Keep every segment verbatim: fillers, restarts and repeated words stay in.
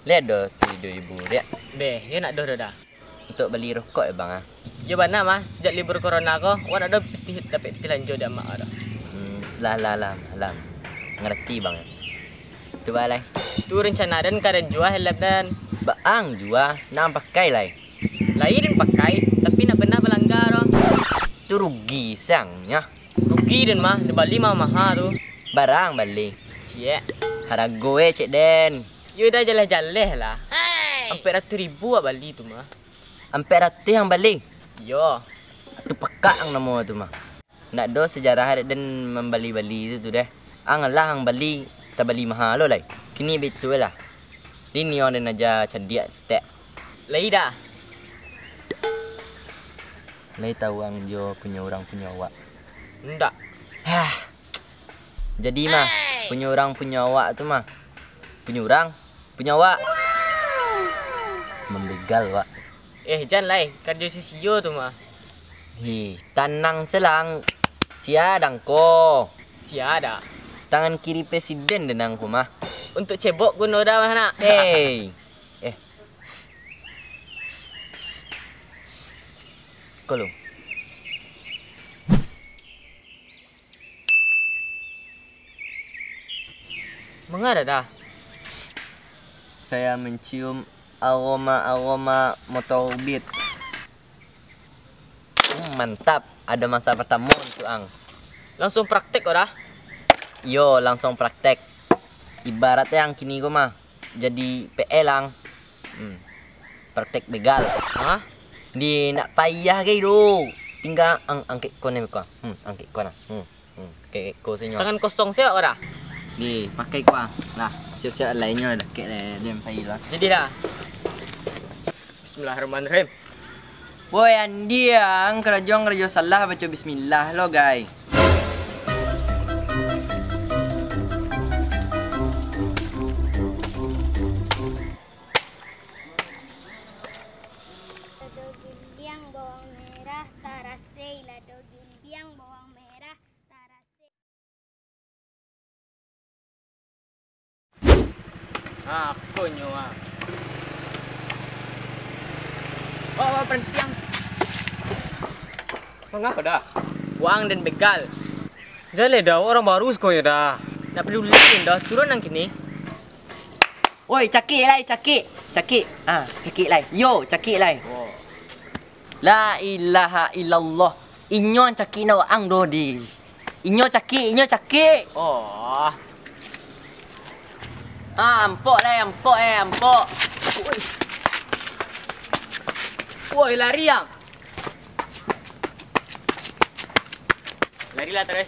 Liek do tu duo ribu, Diak. Beh, yo nak doh do dah. Untuak bali rokok yo, Bang, ah? Yo bana mah, sajak libur corona ko, wak nak doh pitih, dapek pitih lanjo di amak doh. Hmm, lah, lah, lah, lah. Ngarati, Bang, yo. Tu baa lai? Tu rencana den ka den jua helep den. Baa ang jua, nak ang pakai lai? Lai den pakai, tapi nak bana balangga doh. Tu rugi sangnyo. Rugi den mah, den bali mah maha tu. Bara ang bali? Ciek. Harago e cek den. Yo dah jaleh-jaleh lah. Ampek ratuih ribu wak bali tu mah. Ampek ratuih ang bali? Iyo. Tu pakak ang namo tu mah. Ndak do sajarah dek den mambali-bali tu, tu deh. Ang lah ang bali, tabali maha lo lai. Kini baitu lah. Di nio den aja cadiak saketek. Lai dah. Lai tahu ang jo punyo urang punyo awak? Ndak. Hah. Jadi mah, punyo urang punyo awak tu mah. Punyo urang, punyo awak. Mambegal, wak. Eh, jan lai, karjo sisio tu mah. Hi, tanang selang. Sia dang ko. Sia dak? Tangan kiri presiden den ang ko mah. Untuak cebok guno dah mah nak. Hei. Eh. Ko lo. Manga dah? Saya mencium aroma-aroma motor Beat. Hmm, mantap, ado masa pertamo untuak ang. Langsuang praktek ko dah? Iyo, langsuang praktek. Ibaratnyo ang kini ko mah, jadi P L ang. Hmm. Praktek begal. Hah? Di nak payah gai do. Tingga ang-, angkek ko ni ko. Hmm, angkek ko nah. Hmm. Hmm, angkek ko sinyo. Tangan kosong siap ko dah? Di pakai ko ah. Lah, siap-siap lainnyo dakek lai den pai lah. Jadi dah. Bismillahirrahmanirrahim. Woi, Andi ang karajo, karajo salah baco bismillah lo, gai. Lado gindiang bawang merah, tarasai. Lado gindiang bawang merah, tarasai. Ah, ko nyo ah. Wak, wak, baranti ang. Manga dah? Wak ang den begal. Jaleh dah, urang baru sakonyo dah. Ndak paduli den dah, turun ang kini. Woi, cakik lai, cakik. Cakik. Ah, cakik lai. Yo, cakik lai. Oh. La ilaha illallah. Inyo ang cakik nak wak ang doh di. Inyo cakik, inyo cakik. Oh. Ah, ampok lai, ampok eh, ampok. Woi. Woi, lari ang. Lari lah taruih.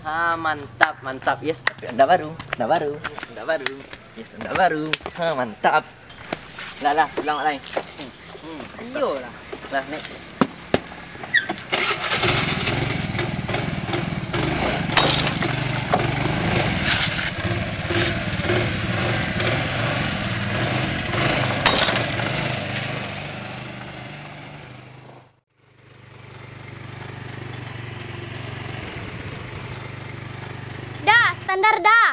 Ha, mantap, mantap. Yes, tapi onda baru, onda baru, onda baru. Yes, onda baru. Ha, mantap. Lah, lah, pulang lai. Hmm, hmm. Iyolah. Lah, naik. Dah, standar dah.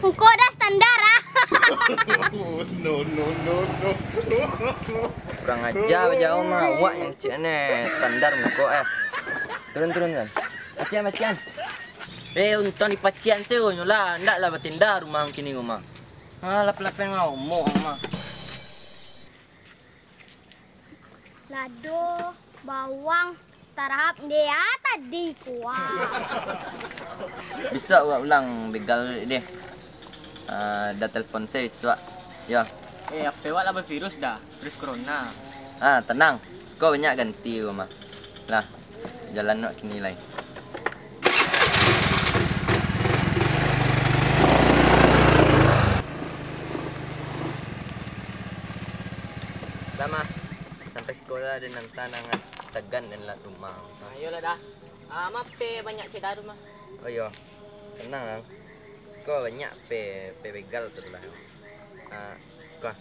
Engkau dah standar ah. No, no, no, no. Kurang aja bajawab mah. Awak yang cik ni standar muko eh. Turun, turun, turun. Pacian, pacian. Eh, untuang dipacian seo nyo lah. Ndak lah batenda rumah kini rumah. Ah, lapeh-lapeh ngau mah. Lado, bawang, tarahap nde ah tadi kuah. Bisuak wak ulang begal deh. Ah, dah telepon saya bisuak. Yo. Eh, H P wak lah bavirus dah, virus corona. Ah, tenang. Siko banyak ganti rumah. Lah. Jalan wak kini lai. Dah mah, sampai sikolah den anta nan sagan den lah rumah. Nah, iyolah dah. Ah, mah pe banyak cek dah rumah. Oh iyo, tenang lang. Siko banyak pe, pe begal sabalah. Ah, kah.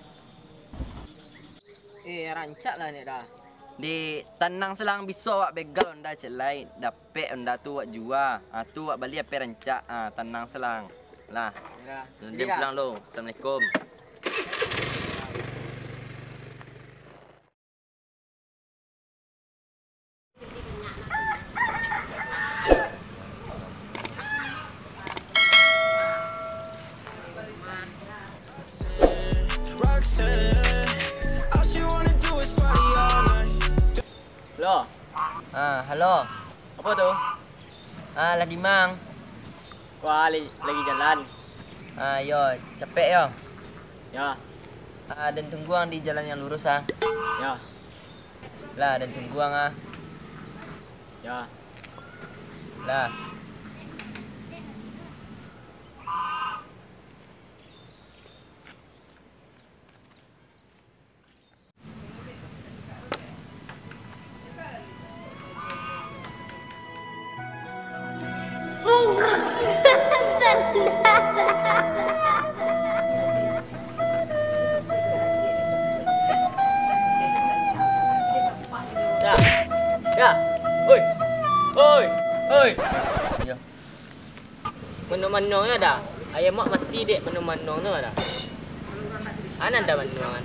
Eh, rancak lah ni dah. Di tanang selang bisuak wak begal onda cek lai. Dapek onda tu wak jua. Ah, tu wak bali ape rancak. Ah, tanang selang. Lah. Nanti pulang lo. Assalamualaikum. Halo. Ah, halo. Apo tu? Ah, lah di mang. Wah, li-, lagi jalan. Ah, yo, capek yo. Yo. Ah, den tunggu ang di jalan yang lurus ah. Yo. Lah, den tunggu ang ah. Yo. Lah. Ya, ya, oi, oi, oi. Yo. Manuang-manuang nyo dah. Ayam mak mati dek manuang-manuang tu dah. Anan dah manuang kan?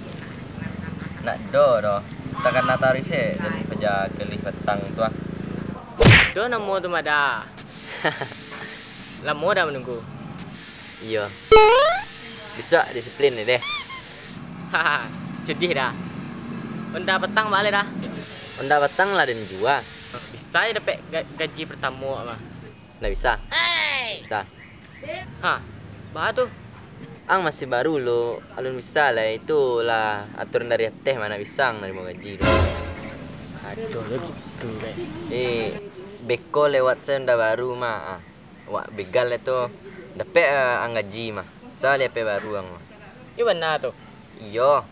Nak do doh. Takana tarik se dari paja kelih patang tu ah. Do namo tu mah dah. Lamo dah manunggu. Iyo. Bisuak disiplin ni deh. Haha, cudih dah. Onda patang baaleh dah. Onda patang lah den jua. Bisa je dapek ga-, gaji pertamo mah. Ndak bisa. Bisa. Ha, baa tu? Ang masih baru lo, alun bisa lai. Itu lah aturan dari ateh mah, ndak bisa ang narimo gaji tu. Aduh, lo gitu, Bek. Eh, beko lewat se onda baru mah. Ah, wak begal itu dapek ah, ang gaji mah. Sa liape baru ang mah. Iyo bana tu. Iyo.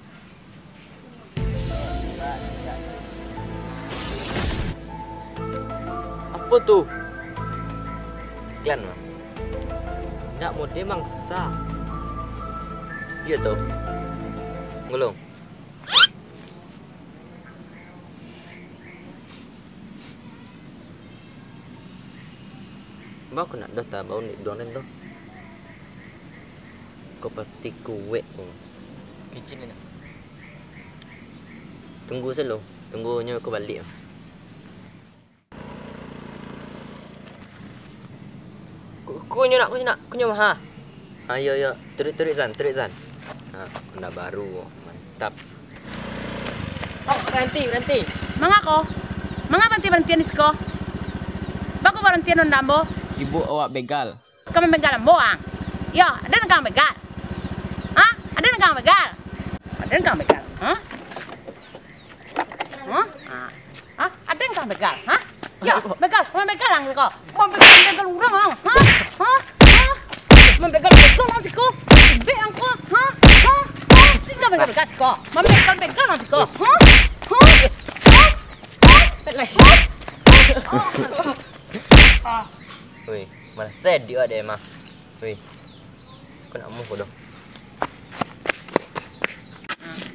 Apo tu? Iklan mah. Ndak mode mangsa. Iyo tu. Ngulung. Baa ko nak doh tabau ni duang den tu. Ko pasti kuek ko. Kicin ni nak. Tunggu salo, tunggu nyo ko baliak. Ku-, kunyo nak, kunyo nak, kunyo mah, ha. Ha, iyo, iyo. Turuik, turuik, Zan, turuik, Zan. Ha, onda baru, mantap. Oh, baranti, baranti. Manga ko? Manga baranti-barantian di siko? Baa ko barantian onda ambo? Ibu awak begal. Ka mambegal ambo, ang? Yo, aden ka mambegal. Ha? Aden ka mambegal. Aden ka mambegal. Ha? Ha? Ha? Ha? Aden ka mambegal. Ha? Yo, begal, mambegal ang siko. Mambegal-begal urang ang. Ha? Ha? Ha? Mambegal-begal ang siko. Bek ang ko. Ha? Ha? Ha? Aden ka mambegal siko. Mambegal-begal ang siko. Ha? Ha? Ha? Ha? Lai. Ha? Ha? Wih, malah sedih awak dek mah. Wih. Ko nak amuah ko doh.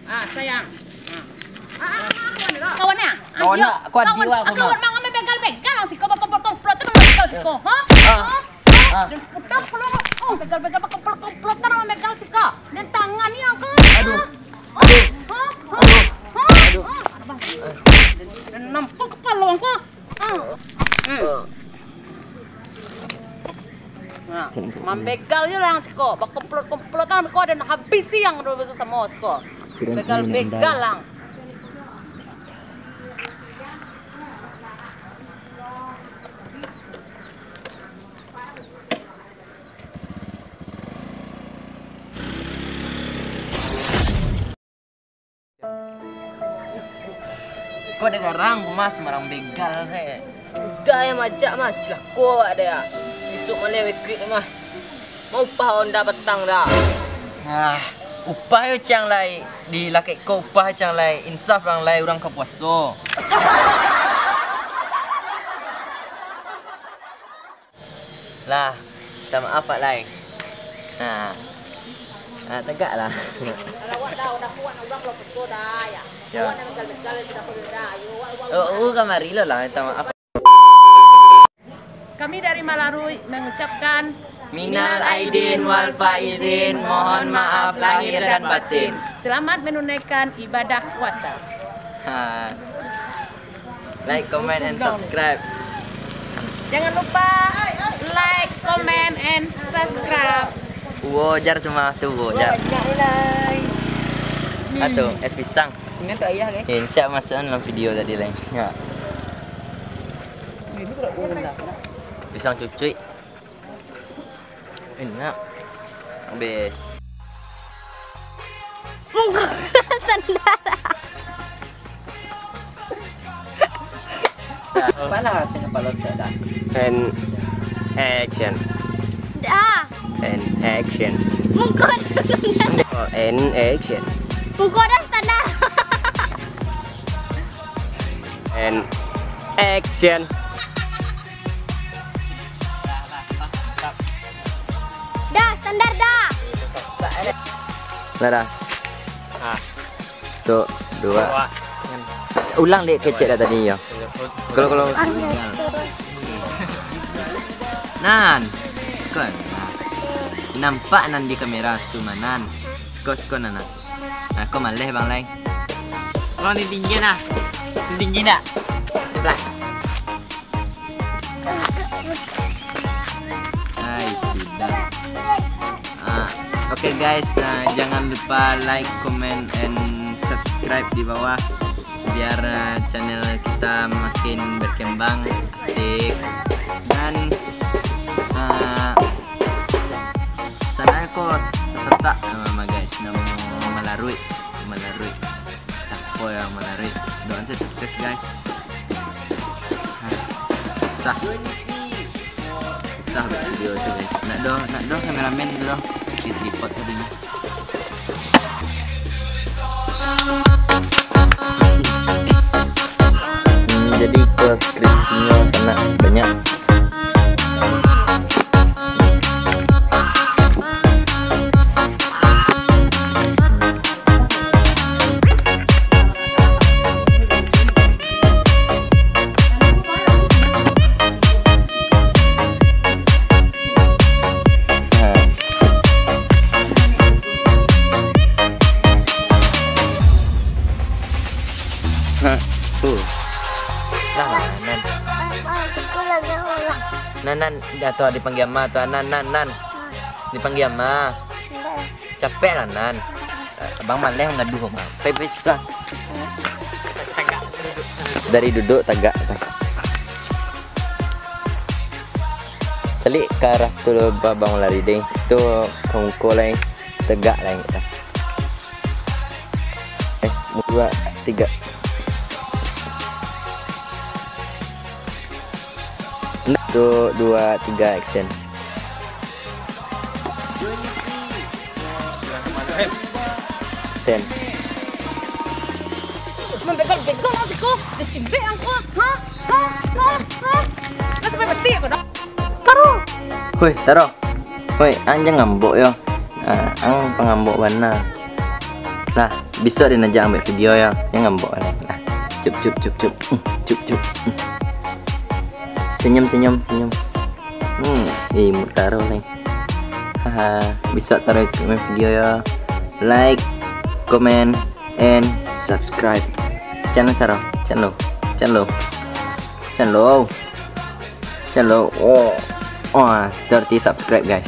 Ah, sayang. Ah. Ah, ah, ah, kawan ni lah. Kawan ni, ah? Ah, kawan iyo. Nak, kawan. Kawan, ah, kawan, manga mambegal-begal ang siko, bakomplot-komplot tu mambegal siko. Ha? Ah. Ha? Ah. Den putar pulo. Oh, begal-begal bakomplot-komplot tu mambegal siko. Den tangan ni ang ko. Aduh. Ha? Aduh. Ha? Ha? Aduh. Ha? Aduh. Den nampok kapalo ang ko. Hmm. Nah, mambegal je lah siko, bakomplot-komplotan siko, den habisi ang tu samo siko. Begal-begal lang. Ko dek garang, Mas, marang begal se. Udah ya majak mah, cilako awak dek ya. Isuak maleh wekuik mah. Mau upah onda patang dah. Ah, upah yo ciang lai. Di lakek ko upah ciang lai. Insaf lang lai urang ka puaso. Lah, minta maaf, Pak Lai. Nah. Ah, tagaklah. Kalau awak dah, dah kuat, urang lah betul dah, ya. Ya. Awak nak begal-begal, sudah kuat dah. Ayo, awak, awak, oh, awak. Oh, kamari lo lah, minta maaf. Kami dari Malarui mengucapkan Minal aidin wal faizin, mohon maaf lahir dan batin. Selamat menunaikan ibadah puasa. Ha. Like, comment, and subscribe. Jangan lupa like, comment, and subscribe. Uwo jar cuma tu, uwo jar. Banyak lai. Atu, es pisang. Ini tak ayah ke? Encak masuk dalam video tadi lain. Ya. Ini tak undang. Pisang cucuik. Enak. Habis. Mungkur sendal. Panas hati kepala saya dah. And action. Dah. And action. Mungkur. Oh, and action. Mungkur dah standar. And action. Dah, standar dah. Lah dah. Ah. Satu, dua. Wah. Ulang dek kecek dah tadi yo. Kalau kalau nan. Kan. Nampak nan di kamera tu manan. Siko-siko nan. Nah, kau maleh bang lai. Bang, ni tinggi nah. Tinggi tak? Lah. Hai sudah. Ah, oke guys, ah, jangan lupa like, comment, and subscribe di bawah biar ah, channel kita makin berkembang, asik. Dan ah, sana ko sasak ah, mama guys, namo malaruik, malaruik. Tako yang malaruik. Doakan saya sukses guys. Susah. Susah buat video tu guys. Nak doh, nak doh kameramen tu doh. Di tripod satunya. Hmm, jadi ke skripsinya sana banyak. Nah, tuh. Nah, nan. Nan, nan, atau dipanggil ama atau nan, nan, nan. Dipanggil ama. Capek lah, nan. Abang maleh mangaduh, Bang. Pai, pai, sudah. Dari duduk tagak. Calik ke arah tu lo, abang lari deh. Tu kamuko lai. Tagak lai. Eh, dua, tiga. Satu, dua, tiga, action. Sen. Membegal-begal lah siko. Disimbek angko. Ha? Ha? Ha? Ha? Lah sampai mati aku dah. Taruh. Hoi, taruh. Hoi, ang jan ngambok yo. Ah, ang pangambok bana. Lah, bisuak den aja ambiak video yo. Jan ngambok lah. Lah. Cup, cup, cup, cup. Hmm, cup, cup. Hmm. Senyum, senyum, senyum. Hmm, eh, mutaro ni. Haha, bisuak taruh komen video yo. Like, comment, and subscribe. Channel taruh, channel, channel, channel, channel. Oh, oh, thirty subscribe guys.